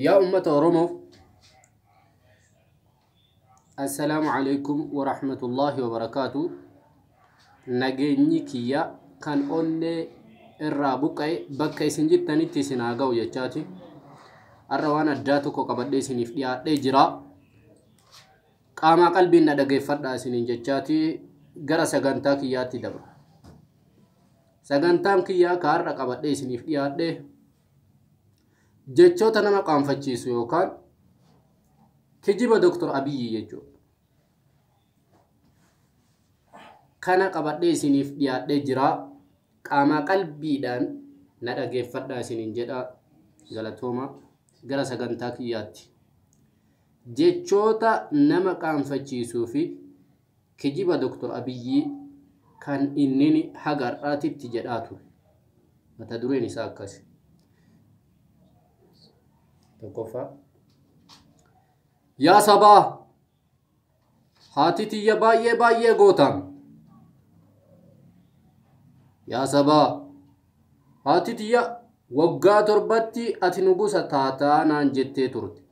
Yaa uummata Oromoo, Assalaamu alaikum warahmatullaahi wabarakaatu. Nageenyi kiyya kan onnee irraa buqqa'e bakka isin jirtanitti isin haa ga'u jechaati. Har'a waan addaa tokko qabadhee isiniif dhiyaadhee jira. Qaamaa qalbiin na dhageeffadhaa isiniin jechaati gara sagantaa kiyyaatti dabra. Sagantaan kiyyaa ka har'a qabadhee isiniif dhiyaadhe jechoota nama qaanfachiisu yookaan kijiba Dr. Abiyyi jechuudha. Kana qabadhee isiniif dhiyaadhee jira. Qaamaa qalbiidhaan na dhageeffadhaa isiniin jedha. Galatooma gara sagantaa kiyyaatti. Jechoota nama qaanfachiisuu fi kijiba Dr. Abiyyi kan inni haga har'aatitti jedhaa ture. Mata dureen isaa akkasi. Tokkoffaa. Yaa sabaa, haati tiyya baay'ee baay'ee gootaam. Yaa sabaa, haati tiyya waggaa 7tti ati nugusa taataa naan jettee turte.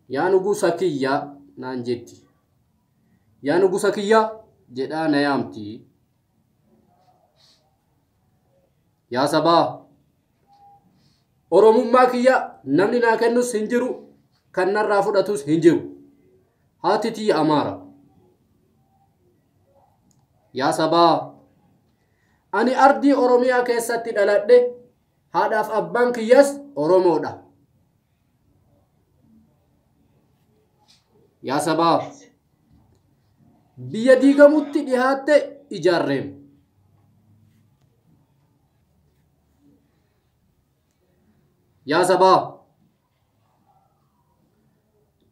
Yaa nugusa kiyya naan jetti. Yaa nugusa kiyya jedhaa na yaamti. Yaa sabaa, Oromummaa kiyya namni naa kennus hin jiru, kan narraa fudhatus hin jiru. Haati tiyya Amaara. Yaa sabaa, ani ardii Oromiyaa keessatti dhaladhe, haadhaaf abbaan kiyyas Oromoodha. Yaa sabaa, biyya diigamutti dhihaatte ijaarreem. Yaa sabaa,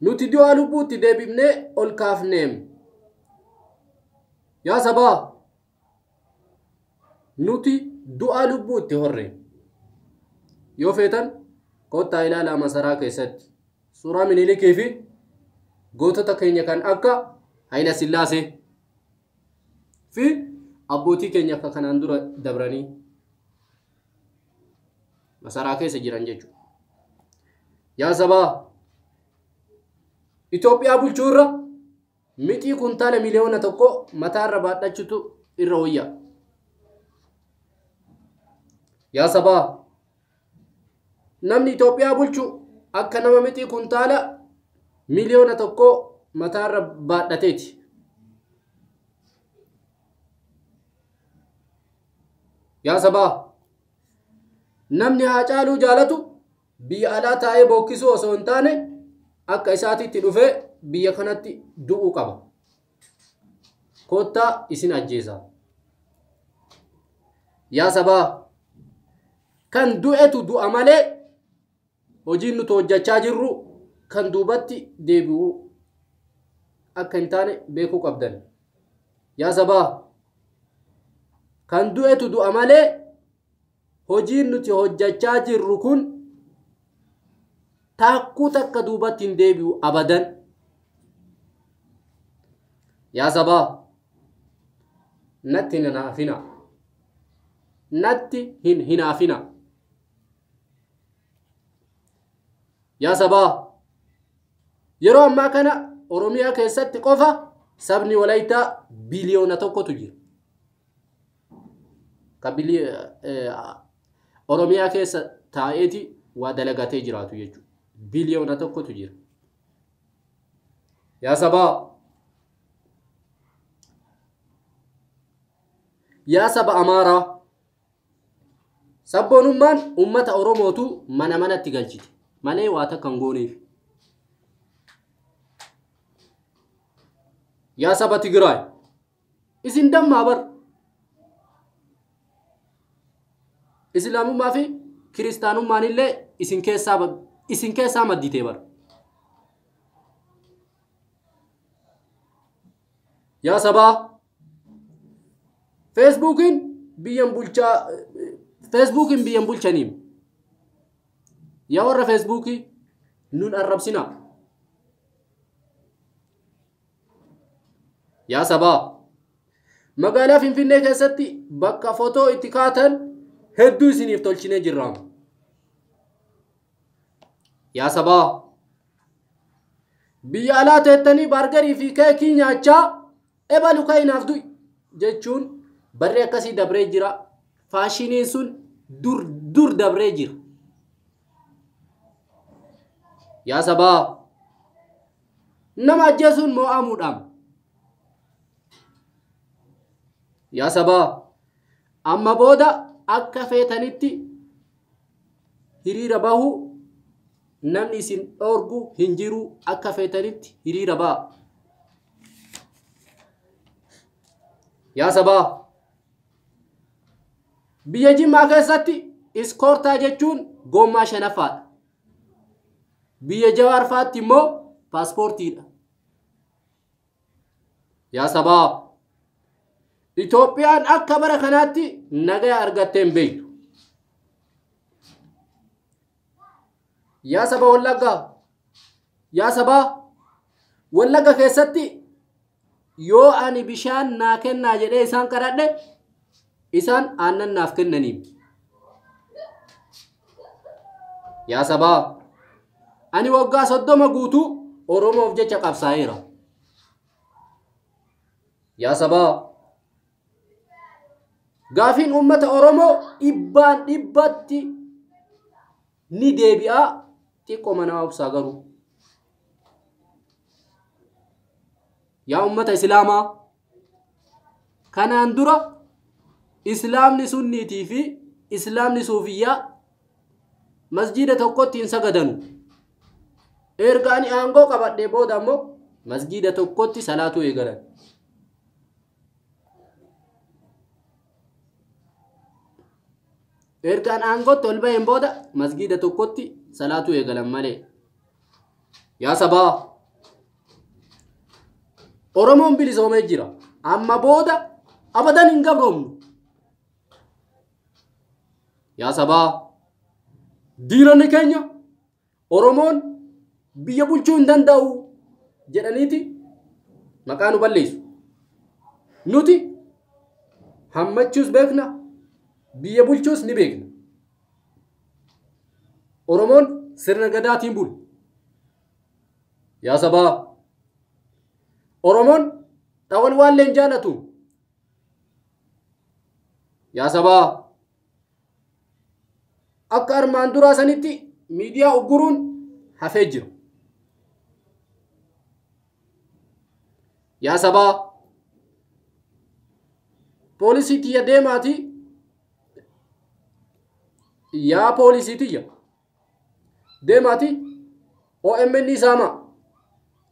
nuti du'aa lubbuutti deebifnee ol kaafneem. Yaa sabaa, nuti du'aa lubbuutti horre. Yoo feetan kottaa ilaalaa masaraa keessatti suuraa Minilikii fi gootota keenya kan akka Hayila Sillaasee fi abbootii keenya akka kanaan dura dabranii masaraa keessa jiran jechuudha. Yaa sabaa, Itoophiyaa bulchuu irra mixii kuntaala 1,000,000 mataarra baadhachuutu irra wayya. Yaa sabaa, namni Itoophiyaa bulchu akka nama mixii kuntaala 1,000,000 mataarra baadhateeti. Yaa sabaa, namni Haacaaluu jaalatu biyya alaa taa'ee bookkisuu osoo hin taane akka isaatitti dhufee biyya kanatti du'uu qaba. Kottaa isin ajjeesa. Yaa sabaa, kan du'etu du'a malee hojiin nuti hojjechaa jirru kan duubatti deebi'uu akka hin taane beekuu qabdan. Yaa sabaa, kan du'etu du'a malee hojiin nuti hojjechaa jirru kun taakkuu takka duubatti hin deebi'u abadan. Yaa sabaa, natti hin hinaafina. Natti hin hinaafina. Yaa sabaa, yeroo ammaa kana Oromiyaa keessatti qofa sabni Walayittaa 1,000,000,000tu jira. Ka Oromiyaa keessa taa'eeti waa dalagatee jiraatu jechuudha. 1,000,000,000tu jira. Yaa sabaa, yaa saba Amaaraa, sabboonummaan uummata Oromootu mana manatti galchite malee waa takka hin gooneef. Yaa saba Tigraay, isin dammaa bar. Islaamummaa fi kiristaanummaan illee isin keessaa madditee bar. Yaa sabaa, Feesbuukiin biyyan bulchaa, Feesbuukiin biyyan bulchaniim. Yaa warra Feesbuukii nun arrabsinaa. Yaa sabaa, magaalaa Finfinnee keessatti bakka fotoo itti kaatan Hedduu isiniif tolchinee jirra. Yaa sabaa, biyya alaa teettanii baargarii fi keekii nyaachaa ebalu ka'inaaf du'i jechuun barri akkasii dabree jira. Faashiniin sun dur dabree jira. Yaa sabaa, nama ajjeesuun mo'amuudhaan. Yaa sabaa, amma booda akka feetanitti hiriira bahu namni isin dhoorgu hin jiru, akka feetanitti hiriira ba'a. Yaa sabaa, biyya Jimmaa keessatti iskoortaa jechuun gommaa shanaffaadha. Biyya Jawaar fa'aatti immoo paaspoortiidha. Yaa sabaa, Itoophiyaan akka bara kanaatti nagaa argattee hin beektu. Yaa saba Wallaggaa, yaa sabaa, Wallagga keessatti yoo ani bishaan naa kennaa jedhee isaan kadhadhe, isaan aannan naaf kennaniin. Yaa sabaa, ani waggaa 30 guutuu Oromoof jecha qabsaa'eera. Yaa sabaa, gaafiin uummata Oromoo 100% ni deebi'a, xiqqoo mana obsaa garuu. Yaa uummata Islaamaa, kanaan dura Islaamni sunniitii fi Islaamni suufiyyaa masjiida tokkotti hin sagadanu. Erga ani aangoo qabadhee booda ammoo masjiida tokkotti salaatuu eegalan. Erga ani aangootti ol baheen booda masjiida tokkotti salaatuu eegalan malee. Yaa sabaa, Oromoon bilisoomee jira. Amma booda abadan hin gabroomnu. Yaa sabaa, diinonni keenya Oromoon biyya bulchuu hin danda'u jedhaniiti maqaa nu balleessu. Nuti hammachuus beekna, biyya bulchuus ni beekna. Oromoon sirna gadaatiin bulu. Yaa sabaa, Oromoon xawal waallee hin jaalatu. Yaa sabaa, akka armaan duraa sanitti miidiyaa ugguruun hafee jira. Yaa sabaa, poolisii tiyya deemaati. Yaa poolisii tiyya deemaati, OMN saama.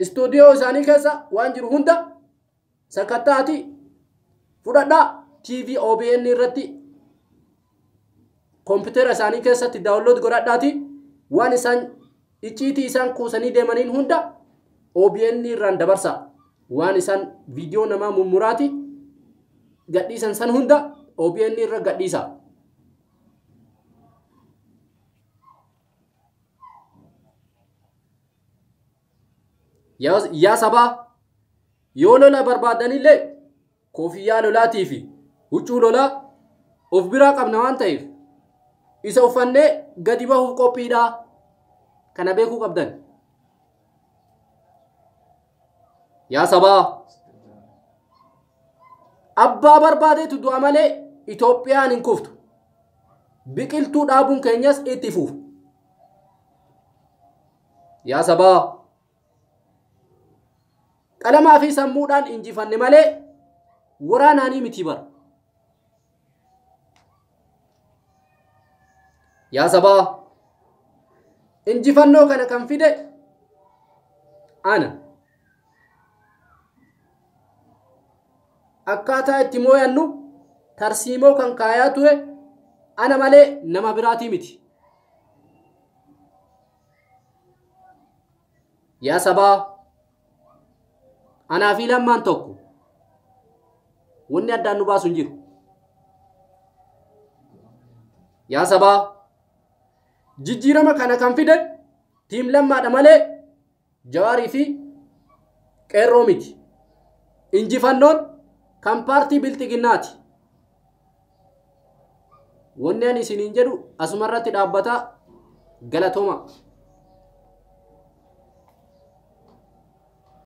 Istuudiyoo isaanii keessa waan jiru hunda sakattaati fudhadhaa. TV OBN irratti kompiitara isaanii keessatti daawunlood godhadhaati, waan isaan icciitii isaan kuusanii deemaniin hunda OBN irraan dabarsa. Waan isaan viidiyoo namaa mummuraati gadhiisan san hunda OBN irra gadhiisa. Yaa sabaa, yoo lola barbaadanillee koofiyyaa lolaatii fi huccuu lolaa of biraa qabna waan ta'eef isa uffannee gadi bahuuf qophiidha. Kana beekuu qabdan. Yaa sabaa, abbaa barbaadeetu du'a malee Itoophiyaan hin kuftu. Biqiltuu dhaabuun keenyas itti fufa. Yaa sabaa, qalamaa fi sammuudhaan injifanne malee waraanaanii miti bara. Yaa sabaa, injifannoo kana kan fide ana. Akkaataa itti moo'annu tarsiimoo kan kaayaa ture ana malee nama biraatii miti. Yaa sabaa, anaa fi Lammaan tokko. Wanni addaan nu baasu hin jiru. Yaa sabaa, jijjiirama kana kan fide tiim Lammaadha malee Jawaarii fi Qeerroo miti. Injifannoon kan paartii Bilxiginnaati. Wanni ani isiniin jedhu asumarratti dhaabbata. Galatooma.